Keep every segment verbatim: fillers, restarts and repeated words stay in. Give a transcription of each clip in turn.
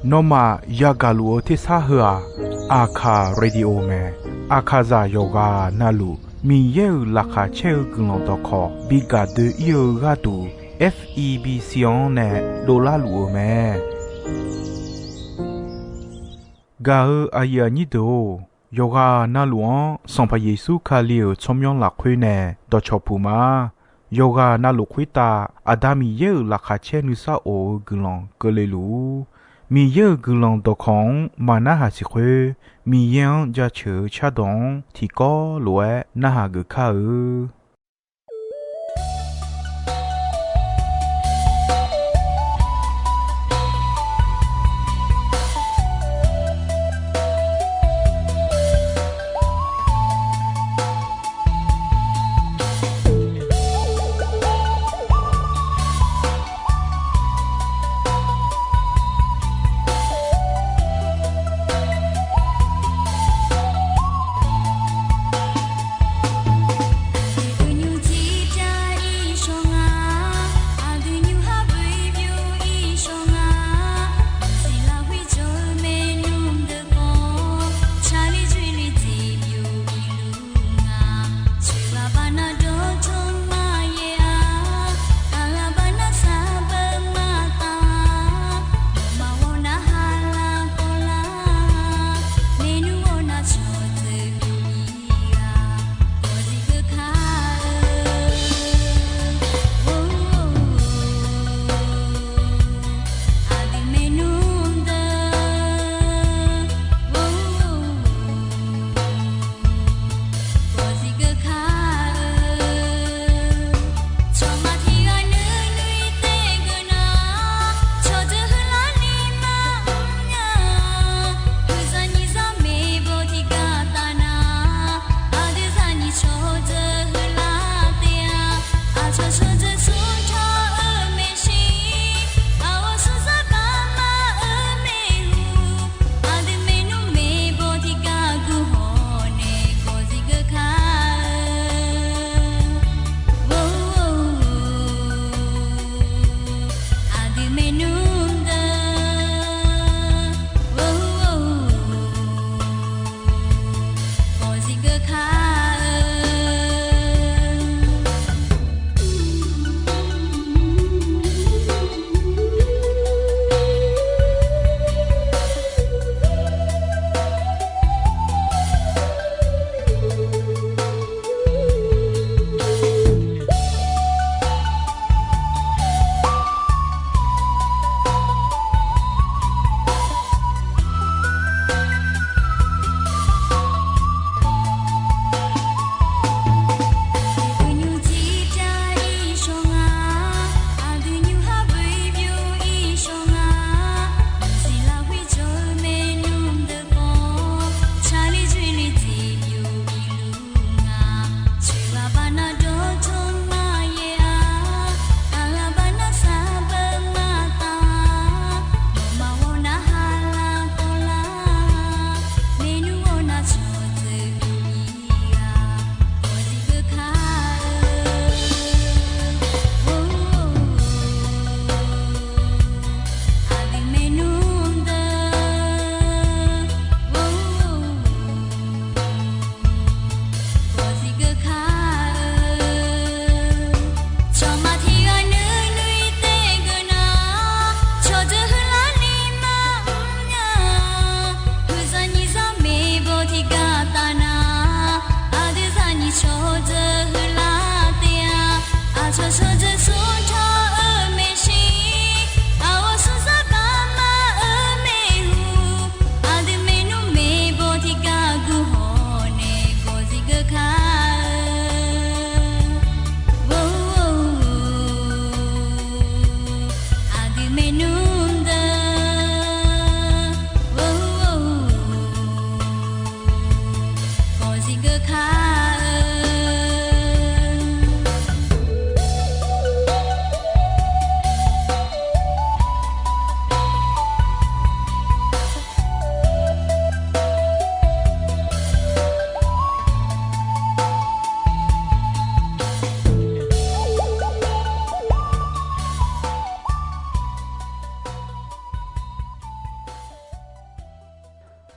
Nawmaf yagaq luf-eu tersar heu-aq, Aqkaq Radio mae. Aqkaqzaq yawqghaq navluf Miqyaer-euq laqkhaq caer-eu guiqlanq dawqkawq bi gaq doe-ir-eu gharduq, F E B C-anr nae dovlar luf-eu mae. Gaq-eu aqyuif aqnyir deuq-or, yawqghaq navluf-anr Sanqpaq Yeqsur Kali-euq tsawrmyanr lafkhoer nae dawqcawq puq ma. Yawqghaq navluf khoertav Aqda Miqyaer-euq laqkhaq caer nuisar of-eu guiqlanq keuvle luf-ur. Miqyaer-euq guiqlanq dawqkawq-anr maqnarhaq siq khoer, Miqyaer-anr jaceuq-eu cardawq-anr tiqkawv lof-aer narhaq geuf kar-eu.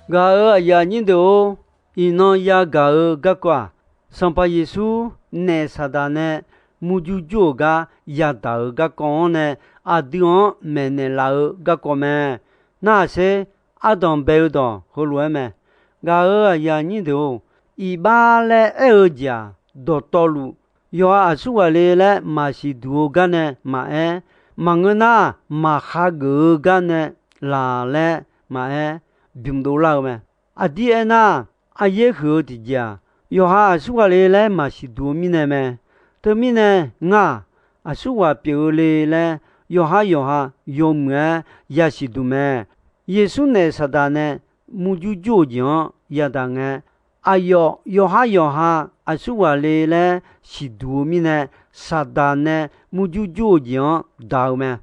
Gaq-euq aqyuif aqnyir deuq-or, iqnan yagaq-eu garkawv-aq, Sanqpaq Yeqsur naef Saqdaq nae murjur jur-euq gar yadaq-euq garkawv-anr nae aqdui-anr maeqnaeq laf-eu garkawv mae. Narhaq sher, ardanq bae-eu dawq heulof-aer mae. Gaq-euq aqyuif aqnyir deuq-or, iqbax laer aer-eu jeq-aq, dawqtawvluf, yawqha aqsurghaq le laer maqsiq duq-eu gar nae maqaer, maqngeur nar, maqkhageuf-eu gar nae laq laer maqaer, bymq dov lar-eu mae. Aqdir aernar, aryaer huiq-eu tiqjeq-aq, yawqha aqsurghaq le laer maqsiq duq-eu mirnae mae. Teumirnae, ngar-aq, aqsurghaq pyeuf-eu le laer yawqhar yawqha yawmuiq-aer yasiq duq mae. Yeqsur naef Saqdaq nae murjur jur-eu jeq-anr yadaq ngae, aqyawf yawqhar yawqha aqsurghaq le laer siqduq-eu mirnae, Saqdaq nae murjur jur-eu jeq-anr daq-eu mae.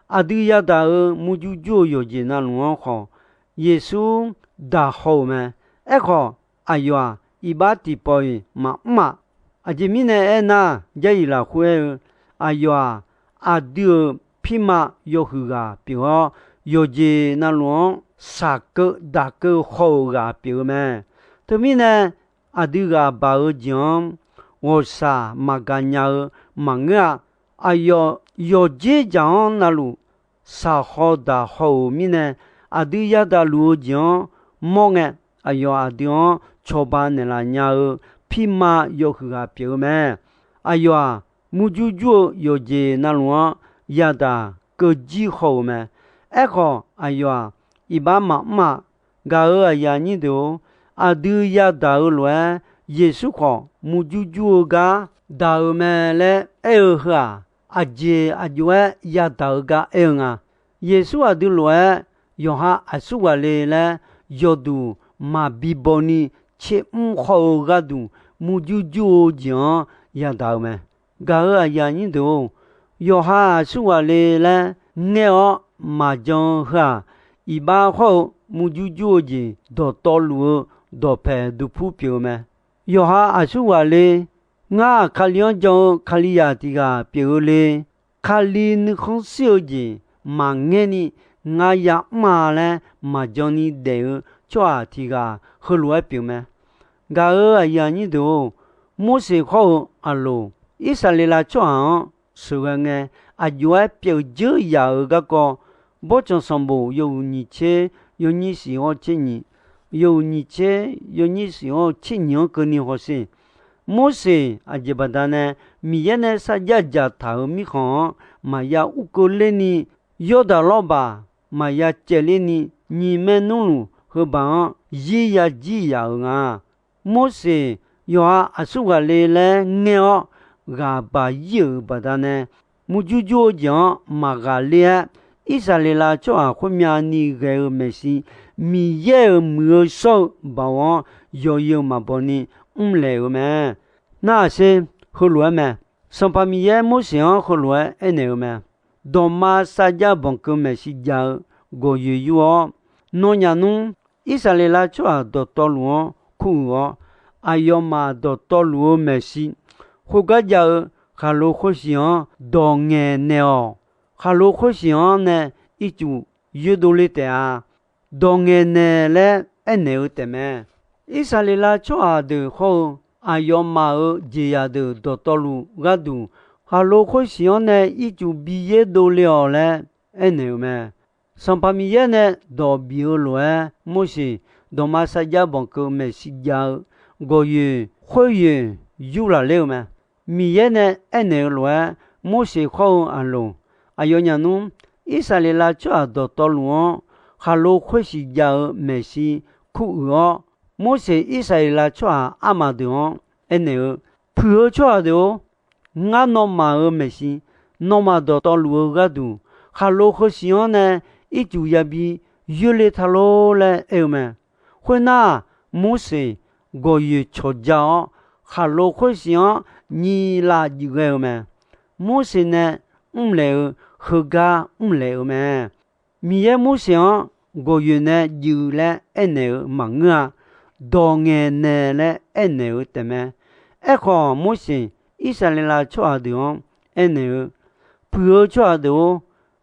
Aqdui yadaq-euq murjur jur-eu yawqjeq navluf-anr khawf, Yeqsur daq haw-euq mae. Aerkhawf, aqyawf-aq, iqbax tiqpawf-iq maqmr-aq. Aqjeq mirnae aernar, Jarlif lafkhoer aer-eu, aqyawf-aq, aqdui-euq pirma yawhuiq ghaq pyeuf-awr, yawqjeq navluf-anr shaqkeuv daqkeuv haw-euq ghaq pyeuf-eu mae. Teumirnae, aqdui ghaq baq-eu jeq-anr ghawqshaq maqgaq nya-eu maqngeur-a. Aqyawf yawqdzer jaq-anr navluf shaqhaw daqhaw-euq mirnae, aqdui yadaq luf-eu jeq-anr mawr ngae, aqyawf aqdui-anr cawba naeqlaf nya-eu pirma yawhuiq ghaq pyeuf-eu mae. Aqyawf-aq, murjur jur-eu yawqjeq navluf-anr yadaq keuvjir haw-euq mae. Aerkhawf, aqyawf-aq, iqbax maqmr-aq. Gaq-euq aqyuif aqnyir deuq-or, aqdui yadaq-eu lof-aer, Yeqsur khawf murjur jur-eu gar daq-euq mae laer aer-eu heu-aq, aqjeq aqjox-aer yadaq-eu gar aer-eu nga. Yeqsur aqdui lof-aer yawqha aqsurghaq le laer yawduq maqbi baw ni tsermr haw-eu gharduq murjur jur-eu jeq-anr yadaq-eu mae. Gaq-euq aqyuif aqnyir deuq-or, yawqha aqsurghaq le laer ngaer-awr maqjan-eu heu-aq, iqbax hawr-eu murjur jur-eu jeq dawqtawvluf-eu dawqpaeq duqpur pyeuf-eu mae. Yawqha aqsurghaq le, ngar-aq Kali-anr jan-eu Kalizaq tiq ghaq pyeuf-eu le. Kali nuikhanr shir-eu jeq maqngaer ni ngar yamr-a laer maqjan ni daef-eu tsawrhaq tiq ghaq heulof-aer pyeuf mae. Gaq-euq aqyuif aqnyir deuq-or, Morseq hawr-eu Aqloq, Irsaqleqlav tsawrhaq-anr sheuqghae ngae, aqjox-aer pyeuf dzeur yaf-euq garkawv, Bawrtsanq sanqbof yawhuiq nyiq tser yawnyir shif-awr tser nyiq, yawhuiq nyiq tser yawnyir shif-awr tser nyiq-anr keuvni hawsher. Morseq aqjeq baqdanae Miqyaer nae sarjax dzaqtaq-euq mirkhanq-anr maqya urkeuv lerni, Yawrdaq lawrbaq maqya caevler ni, nyiq maernmrluf heubaq-anr zir ya jir yaf-euq nga. Morseq yawqha aqsurghaq le laer ngaer-awr ghaq baq ir-euq baqdanae, murjur jur-eu jeq-anr maqghaqler-aer, Irsaqleqlav tsawrhaq khoermyavni ghae-eu maeqshi, Miqyaer-euq muiq-eu shawr-eu baoq-anr yawzeu maqbaw ni mrlaeq-euq mae. Narhaq sher, heulof-aer mae. Sanqpaq Miqyaer Morseq-anr heulof-aer aernaeq-eu mae. Dawqma sarjax banqkeuv maeqshi jav-eu gawqyoeq yur-awr, nawnyaf nmr Irsaqleqlav tsawrhaq dawqtawvluf-anr kuruiq-awr, aqyawfmaf dawqtawvluf-eu maeqshi, khoergar jav-eu khaqlo khoersiq-anr dawq ngaeqnaeq-awq. Khaqlo khoersiq-anr nae ircuf yoerdov le taef-a. Dawq ngaeqnaeq laer aernaeq-eu taefmae. Irsaqleqlav tsawrhaq deuq hawr-eu aqyawfmaf-euq jeqzaq deuq dawqtawvluf gharduq, khaqlo khoersiq-anr nae ircuf bi yoerdov le-awq laer aernaeq-euq mae. Sanqpaq Miqyaer nae dawq bif-eu lof-aer, Morseq dawqma sarjax banqkeuv maeqshi jav-eu gawqyoeq khoeryoeq yur laf ler-eu mae. Miqyaer nae aernaeq-eu lof-aer, Morseq hawr-eu Aqloq, aqyawf nyaf nmr Irsaqleqlav tsawrhaq dawqtawvluf-anr khaqlo khoersiq jav-eu maeqshi kuruiq-awr, Morseq Irsaqleqlav tsawrhaq armaf deuq-anr aernaeq-eu, Puiq-eu tsawrhaq deuq-or, ngar nawmaf-euq maeqshi, nawmaf dawqtawvluf-eu gharduq, khaqlo khoersiq-anr nae ircuf yabi yoerle ta lor laer aer-eu mae. Khoernar, Morseq gawqyoeq cawqja-awr, khaqlo khoersiq-anr nyiq lav juif ghae-eu mae. Morseq nae mrlaeq-eu heugar mrlaeq-eu mae. Miqyaer Morseq-anr gawqyoeq nae juif laer aernaeq-eu maqngeur-a. Dawq ngaeqnaeq laer aernaeq-eu taefmae. Aerkhawf, Morseq Irsaqleqlav tsawrhaq deuq-anr aernaeq-eu, Puiq-eu tsawrhaq deuq-or,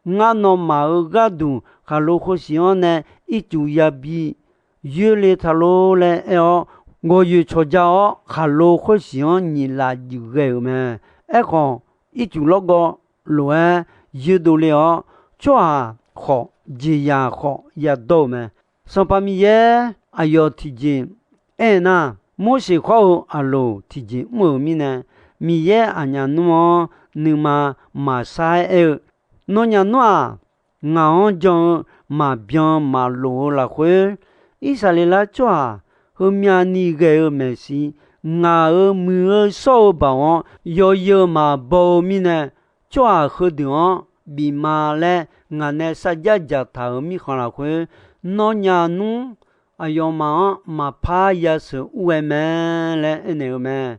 ngar nawmaf-euq gharduq khaqlo khoersiq-anr nae ircuf yabi yoerle taq lor laer aer-awr, gawqyoeq cawqja-awr khaqlo khoersiq-anr nyiq laf juif ghae-euq mae. Aerkhawf, ircuf lawrgawv lof-aer yoerdov le-awr, tsawrhaq khawf jeqzaq khawf yadawr-euq mae. Sanqpaq Miqyaer aqyawf tiqjeq aer nar, Morseq khawr-eu Aqloq tiqjeq mr-euq mirnae, Miqyaer aqnyaf nmr-anr nuima maqsar-aer aer-eu, Nawnyaf nmr-aq, ngaq-anr jan-eu maqbyan maqlof-eu lafkhoer, Irsaqleqlav tsawrhaq heumyav ni ghae-eu maeqshi, ngaq-euq muiq-eu shawr-eu baoq-anr yawzeu maqbaw-eu mirnae, tsawrhaq heudeuq-anr bif ma laer ngaq nae sarjax dzaqtaq-euq mirkhanq lafkhoer, nawnyaf nmr aqyawfmaf-anr maqpar yasheuq ur ghae mae laer aernaeq-eu mae.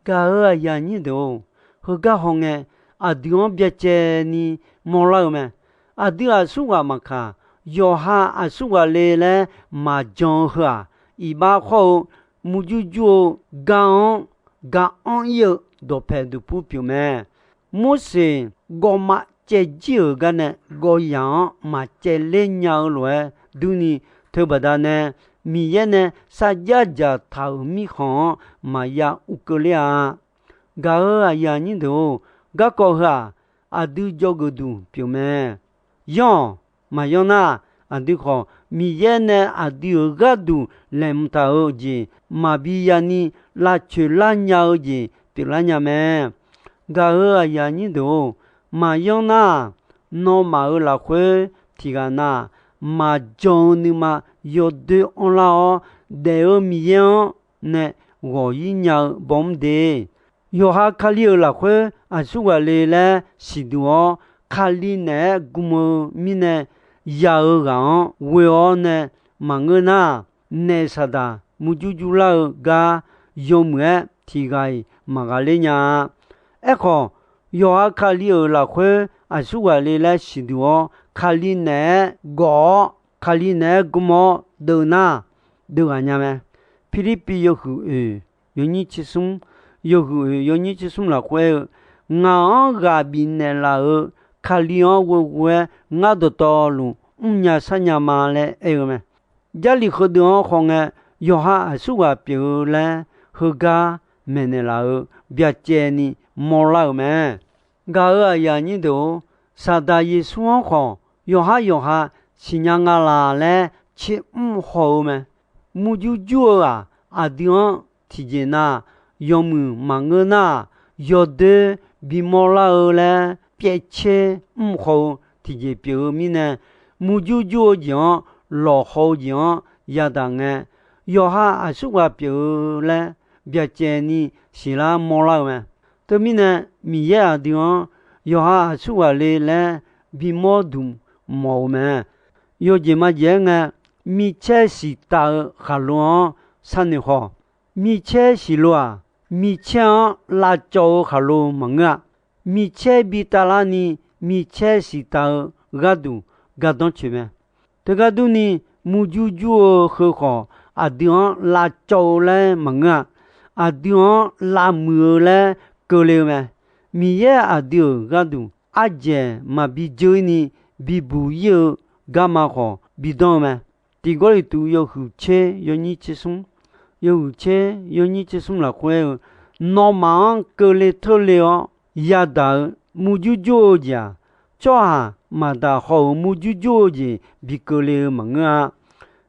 Gaq-euq aqyuif aqnyir deuq-or, heugar hawngae, aqdui-anr byacaevni mawrlar-eu mae. Aqdui aqsurghaq maqkaq, yawqha aqsurghaq le laer maqjan-eu heu-aq, iqbax khawr-eu murjur jur-eu gar-anr ga anr ir-eu dawqpaeq duqpur pyeuf mae. Morseq gawvmav caev jir-euq gar nae gawvyaq-anr maqcaevler nya-eu lof-aer durni, teubaqda nae Miqyaer nae sarjax dzaqtaq-euq mirkhanq-anr maqya uvkeuv ler-a. Gaq-euq aqyuif aqnyir deuq-or, garkawv heu-aq, aqdui dzawgeuf duq pyeuf mae. Yanr-awq. Maqyanr nar, aqdui khawf Miqyaer nae aqdui-euq gharduq laeqhmq taq-eu jeq maqbi yani lavcoeq lar nya-eu jeq pyeuflar nya mae. Gaq-euq aqyuif aqnyir deuq-or, maqyanr nar-aq, nawmaf-euq lafkhoer tiqghaq na-aq, maqjan-eu nuima yawdoer anrlar-awr, daef-eu Miqyaer-anr nae ghawq ir nya-eu bawmr de. Yawqha Kali-euq lafkhoer aqsurghaq le laer siqduq-awr, Kali naeq-aer gm-eu mirnae ya-eu ghaq-anr ghoe-awr nae maqngeur nar, naef saqdaq murjur jurlar-eu gar yawmuiq-aer tiqghaq-iq maqghaqler nya-a. Aerkhawf, yawqha Kali-euq lafkhoer aqsurghaq le laer siqduq-awr, Kali naeq-aer gawf-awr, Kali naeq-aer gm-awr deuv nar, deuv ghaq nya mae. Pirlirpiv yawhuiq oeq yawnyir tser smr, yawhuiq oeq yawnyir tser smr lafkhoer aer-eu, Ngaq-anr ghaq bifnaeq laf-euq Kali-anr ghoeghoe-aer ngar dawqtawvluf mrnya sharnya ma laer aer-eu mae. Jarlif heudeuq-anr khawf ngae, yawqha aqsurghaq pyeuf-eu laer heugar maeqnaeq laf-euq byacaevni mawrlar-euq mae. Gaq-euq aqyuif aqnyir deuq-or, Saqdaq Yeqsur-anr khawf yawqhar yawqha siqnya nga laq laer tser mr haw-eu mae. Murjur jur-eu-aq, aqdui-anr tiqjeq na yawmuiq maqngeur nar-aq, yawdoer bimawr lar-eu laer pyaevtser mr haw-eu tiqjeq pyeuf-eu mirnae, murjur jur-eu jeq-anr lawqhaw-eu jeq-anr yadaq ngae, yawqha aqsurghaq pyeuf-eu laer byacaevni siqlar mawrlar-eu mae. Teumirnae, Miqyaer aqdui-anr yawqha aqsurghaq le laer bimawr duq mawf-eu mae. Yawjeq majeq-aer ngae, micaer siqtaf-eu khaqlo-anr sharnoeq haw. Micaer siqlo-aq, micaer-anr lavcawv-eu khaqlo maqngeur-a. Micaer bi tavlar ni, micaer siqtaf-eu gharduq gardanr coeq mae. Teugar durni, murjur jur-eu heu khawf, aqdui-anr lavcawv-eu laer maqngeur-a. Aqdui-anr lavmuiq-eu laer keuvle-eu mae. Miqyaer aqdui-euq gharduq ardzaeq maqbi dzeur-ir ni bibuq ir-eu garma khawf bidanr-eu mae. Tiq Gawrliqtu yawhuiq tser yawnyir tser smr, yawhuiq tser yawnyir tser smr lafkhoer aer-eu, nawmaf-anr keuvle teurle-awr yadaq-eu murjur jur-eu jeq-aq, tsawrhaq maqdaq haw-euq murjur jur-eu jeq bi keuvle-eu maqngeur-a.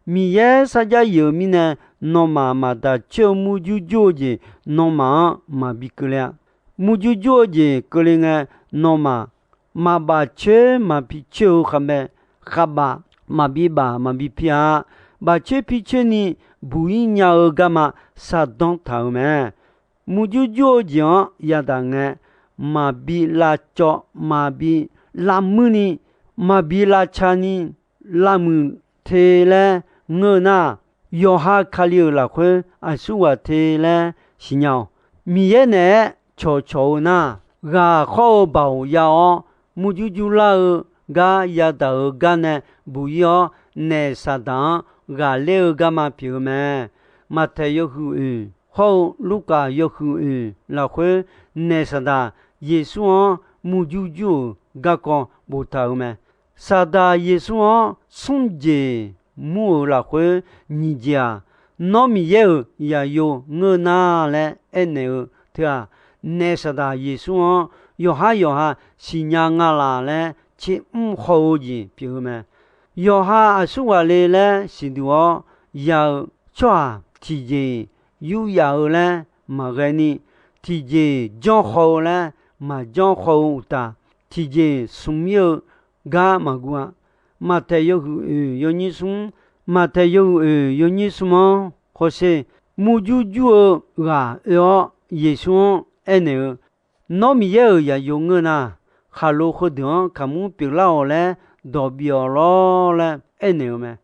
Miqyaer sarjax yif-euq mirnae, nawmaf maqdaq coer-eu murjur jur-eu jeq nawmaf-anr maqbi keuvle-a. Murjur jur-eu jeq keuvle ngae, nawmaf maqbaf coer maqpi coer-eu khavbae, khavbaf maqbi baf maqbi pi-a. Baf coer pi coer ni buq ir nya-eu garma shardanr taq-euq mae. Murjur jur-eu jeq-anr yadaq ngae, maqbi lavcawv, maqbi lavmuir ni, maqbi lavca ni, lavmuiq te laer ngeur-eu nar, yawqha Kali-euq lafkhoer aqsurghaq te laer siqnya-awq. Miqyaer naeq-aer cawqcawq-eu nar, ghaq khawr-eu baoq ya-awr, murjur jur lar-eu gar yadaq-euq gar nae buq ir-awr, naef Saqdaq-anr ghaqler-eu garma pyeuf-eu mae. Maqtaeq yawhuiq oeq hawr-eu Lurkaf yawhuiq oeq lafkhoer, naef Saqdaq Yeqsur-anr murjur jur-euq garkawv boftaq-euq mae. Saqdaq Yeqsur-anr smr jeq mur-euq lafkhoer nyiq jeq-aq, Nawr Miqyaer-euq zaqyo ngeur nar laer aernaeq-eu teu-aq, naef Saqdaq Yeqsur-anr yawqhar yawqha siqnya nga laq laer tser mr haw-eu jeq pyeuf-eu mae. Yawqha aqsurghaq le laer siqduq-awr ya-eu tsawrhaq tiqjeq-iq yuryaf-eu laer maqghae ni, tiqjeq janrhaw-eu laer maqjanr haw-eu uqtaf, tiqjeq smq ir-eu gar maqguv-a. Maqtaeq yawhuiq oeq yawnyir smr, Maqtaeq yawhuiq oeq yawnyir smr-anr hawsher. Murjur jur-eu ghaq oe-awr Yeqsur-anr aernaeq-eu, Nawr Miqyaer-euq zaqyo ngeur nar, khaqlo heudeuq-anr kaqmur pyeuflar-awq laer dawq bif-awq lawr laer aernaeq-eu mae.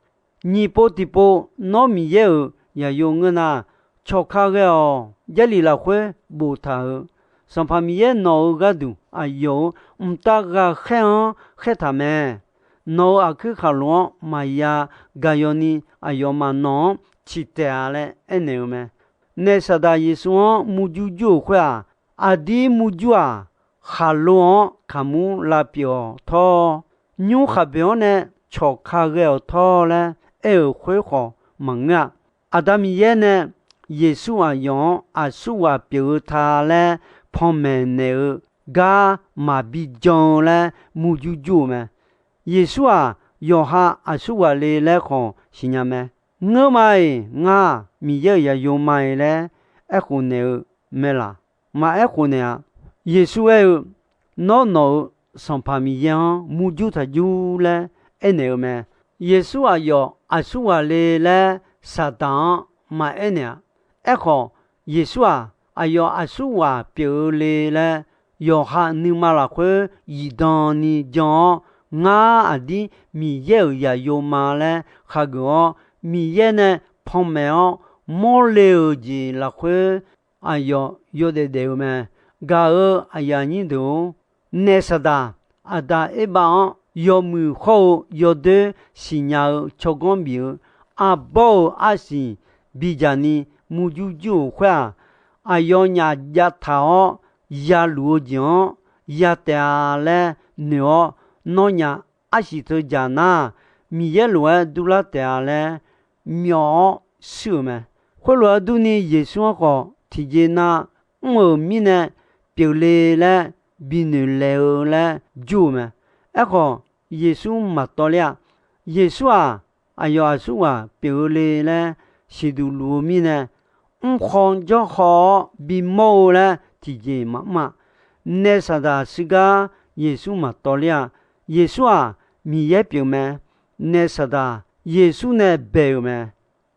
Nyiq pov tiqpov Nawr Miqyaer-euq zaqyo ngeur nar, cawqka ghae-awq. Jarlif lafkhoer boftaq-euq Sanqpaq Miqyaer nawq-eu gharduq aqyawf-euq mqtav ghaqkhaer-anr khaertaq mae. Nawq-euq aqkuir khaqlo-anr maqya gaq yawni aqyawfmaf nawq-anr ciqtaeq-a laer aernaeq-eu mae. Naef Saqdaq Yeqsur-anr murjur jur-euq khoer-aq, aqdir murjur-aq, khaqlo-anr kaqmur lavpyeuf-awq tawr, nymr khaqboeq-anr nae cawqka ghae-awq tawr laer aer-euq khoer khawf maqngeur-a. Aqda Miqyaer nae Yeqsur aqyawf-anr aqsurghaq pyeuf-eu ta laer panmaeq naeq-eu gar maqbi jan-eu laer murjur jur-eu mae. Yeqsur-aq, yawqha aqsurghaq le laer khawf siqnya mae. Ngeurma-iq, ngar Miqyaer-euq zaqyo ma-iq laer aerkhof naeq-eu mae laq? Maqaer khof naeq-a. Yeqsur aer-eu, Nawr nawq-euq Sanqpaq Miqyaer-anr murjur taq jur laer aernaeq-eu mae. Yeqsur aqyawf aqsurghaq le laer Saqdaq-anr maqaer naeq-a. Aerkhawf, Yeqsur-aq, aqyawf aqsurghaq pyeuf-eu le laer yawqha nuima lafkhoer zifdan ni jan-awr, ngar aqdir Miqyaer-euq zaqyo ma laer khageuf-awr, Miqyaer nae panmaeq-awr mawrle-euq jeq lafkhoer aqyawf yawdaef daef-eu mae. Gaq-euq aqyuif aqnyir deuq-or, naef Saqdaq, Aqda Erbav-anr yawmuiq hawr-eu yawdoer siqnya-eu tsawrganr bif-eu, arbawr-euq arsiq bidzaq ni murjur jur-euq khoer-aq, aqyawfnyaf jav taq-awr yaluf-eu jeq-anr ya taef-a laer noeq-awr, nawnyaf arsiq teudzaq nar, Miqyaer lof-aer durlar taef-a laer myawf-awr shuir-euq mae. Khoerlof-aer durni, Yeqsur-anr khawf tiqjeq nav mr-euq mirnae pyeufle laer binoeq laeq-eu laer jur-eu mae. Aerkhawf, Yeqsur maqtawv ler-a. Yeqsur-aq, aqyawf aqsurghaq pyeuf-eu le laer siqduq luf-eu mirnae, mrkhaw jawrhaw-awr bimawr-eu laer tiqjeq maqmr-a. Naef Saqdaq shuir gar Yeqsur maqtawv ler-a. Yeqsur-aq, Miqyaer pyeuf mae. Naef Saqdaq Yeqsur nae bae-euq mae.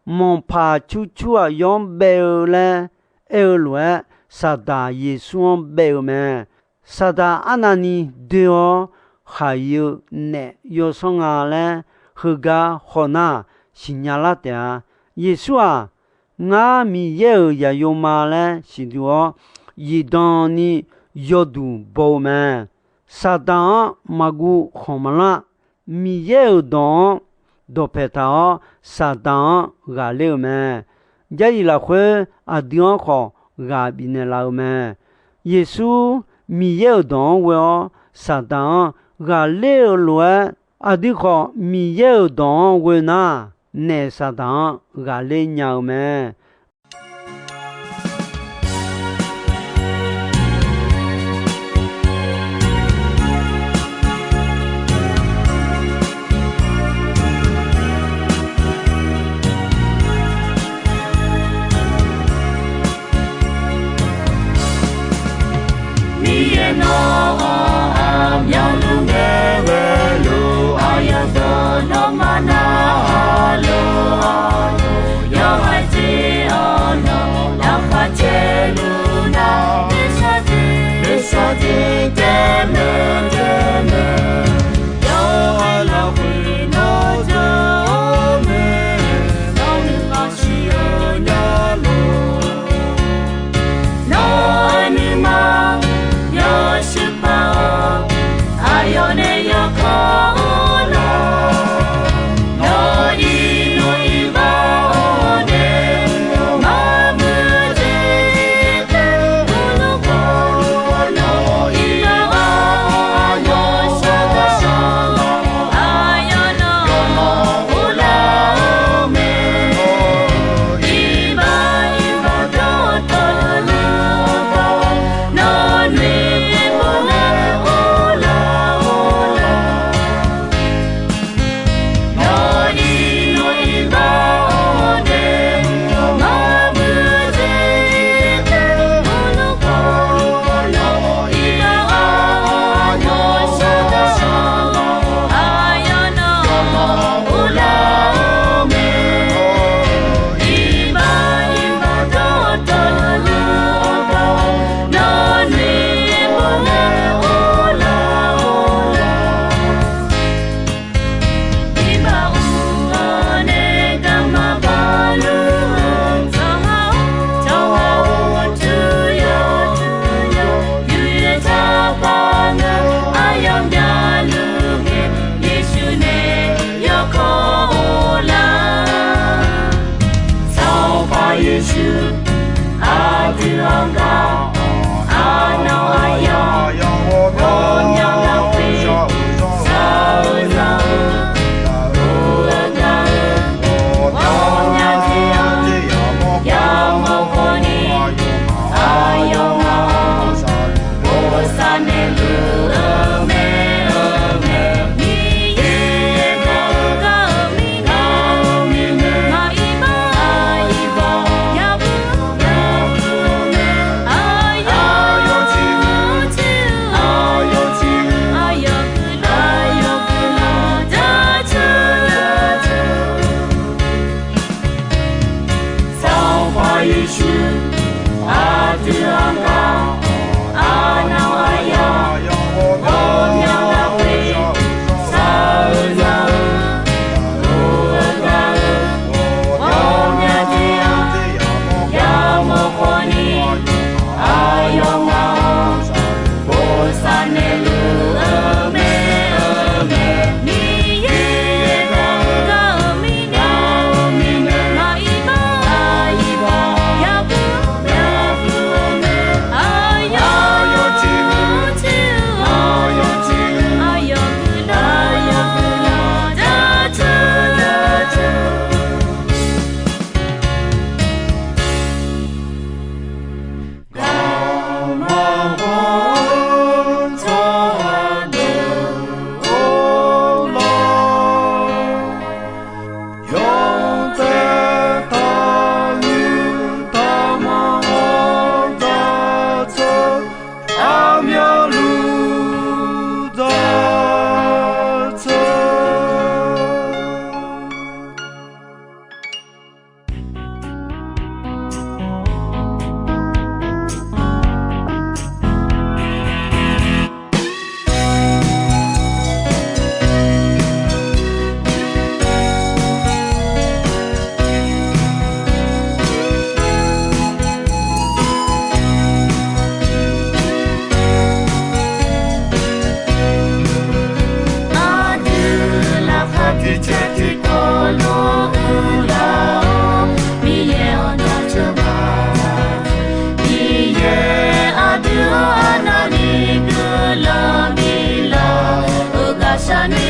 Manqpaq cur cur aqyawf-anr bae-eu laer aer-eu lof-aer, Saqdaq Yeqsur-anr bae-eu mae. Saqdaq arnavni doe-awr khaq-ir-eu naef yawsanr nga laer heugar hawnar siqnya lar taef-a. Yeqsur-aq, ngar Miqyaer-euq zaqyo ma laer siqduq-awr, zifdan ni yawduq baw-eu mae. Saqdaq-anr maqguv khanq maqlar. Miqyaer-euq dawq-anr dawqpaeq taq-awr, Saqdaq-anr ghaqler-eu mae. Jarlif lafkhoer aqdui-anr khawf ghaq bifnaeq laf-eu mae. Yeqsur Miqyaer-euq dawq-anr ghoe-awr, Saqdaq-anr ghaqler-eu lof-aer, aqdui khawf Miqyaer-euq dawq-anr ghoe nar, naef Saqdaq-anr ghaqler nya-eu mae. Miqyaer nawq-anr aqmyanluf ngae ghae-eu lof, aqyawf dawq nawmaf narhaq lof-a, yawhaiq jeq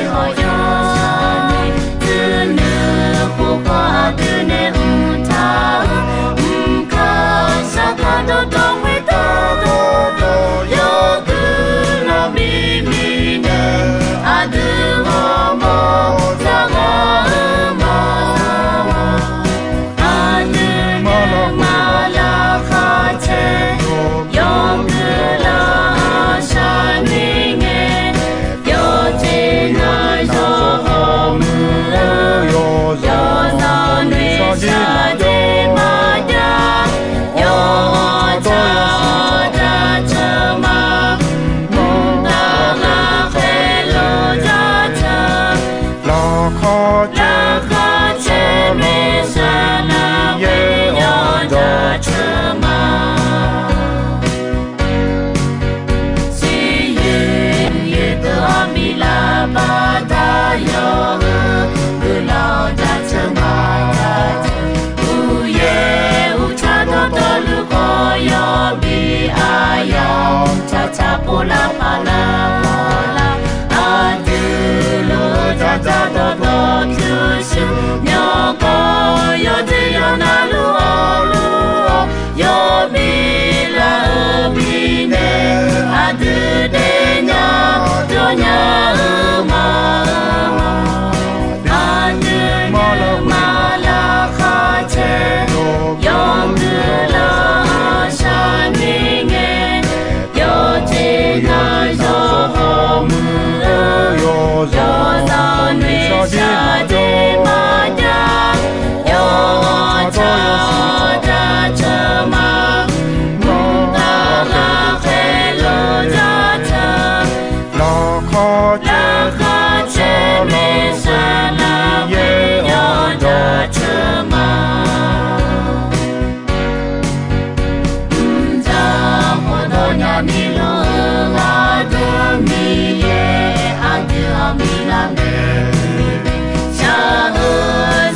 Aqyawf nuinoeq khoerpaw aqdui nae mqtaq-eu mqkaq saqkaq dawrdawr khoertav dawrdawr yawguiq lanq bi mirnae aqdui ghawrmawr dzaqghaq-eu ma. Aqdui nuima laqkhaq caer yawguiq lanq shaqni ngae, yawqjeq navzawr hawmuiq-eu yawqzawq noeqshaq jeq maqjav, yawqha jaceuq ma. Mqtav ghaqkhaer luf jaceuq, laqkhaq caer maeqsaqlaq yaer-awr jaceuq ma. Siqyoeq yoeqdeuq-awr bi lafbaq daq yawq-eu guiqlanq jaceuq ma. Uqyaer uqtsaq dawrdawr luf khawf yawbi aqyawf tsaqtsaq pov lar paq lar paq lar. Aqdui luf-eu dzaqdzaq dawrdawr pyurshuir myawqganq yawdzer yawqnav luf-awr luf-awr yawbi lar-eu mirnae, aqdui daefnya dawrnya-eu ma. Aqdui nuima laqkhaq caer yawguiq lanq shaqni ngae, yawqjeq navzawr hawmuiq-eu yawqzawq noeqshaq jeq maqjav, yawqha jaceuq ma. Mqtav ghaqkhaer luf jaceuq, laqkhaq caer maeqsaqlaq yaer-awr jaceuq ma. Mqdzaq khofdawq nyani luf-eu ghaq deuq Miqyaer aqdui-anr bi lar mae. Shaq-eu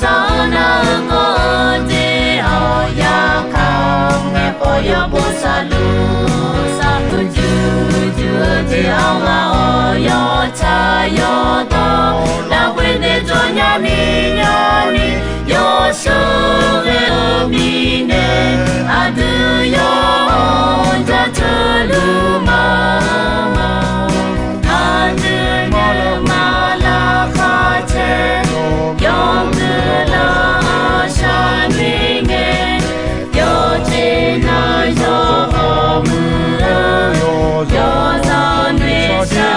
zanq-anr nar-eu kawv-eu jeq-awq yarkaq-eu ngaeqpawf yawbo saqluf saqluf juq juq-eu jeq-anr ghaq-awr yawtsaq yawdawr lafkhoer daef jawr nyani nyani yawsheuq ghae-eu mirnae, aqdui yawr-anr jaceuq luf ma. Aqdui nuima laqkhaq caer yawguiq lanq shaqni ngae, yawqjeq navzawr hawmuiq-eu yawqzawq noeqshaq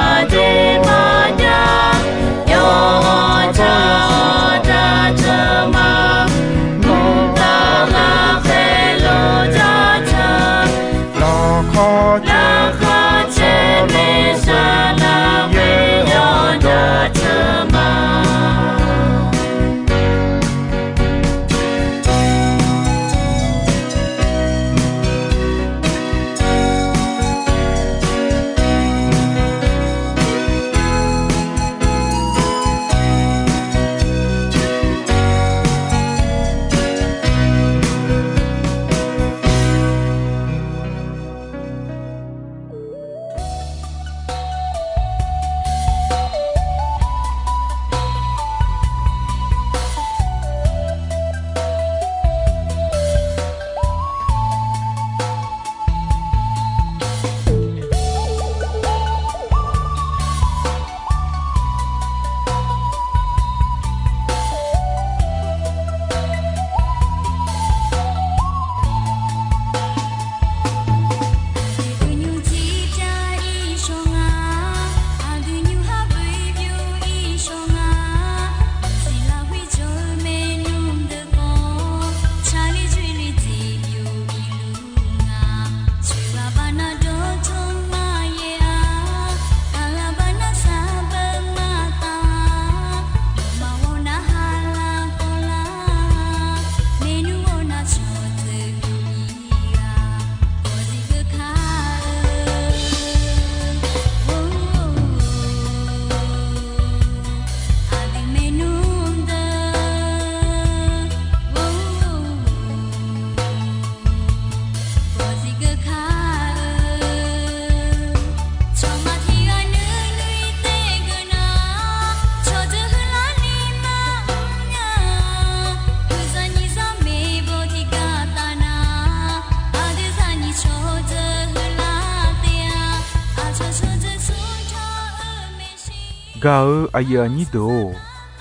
Gaq-eu aqyuif aqnyir deuq-or,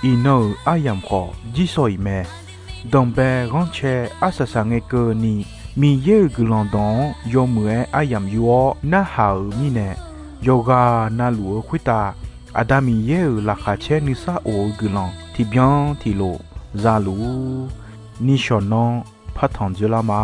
iqnan-euq aryamq khawf jirsawq iq mae. Danqbae ghanrcae arsaq saq ngae keuvni, Miqyaer-euq guiqlanq dawq-anr yawmuiq-aer aryamq yur-awr narhaq-euq mirnae, yawqghaq navluf-eu khoertav Aqda Miqyaer-euq laqkhaq caer nuisar of-eu guiqlanq tiqbyan tiqlof za luf-ur. Nishawq nanr partanq dzoerlar ma.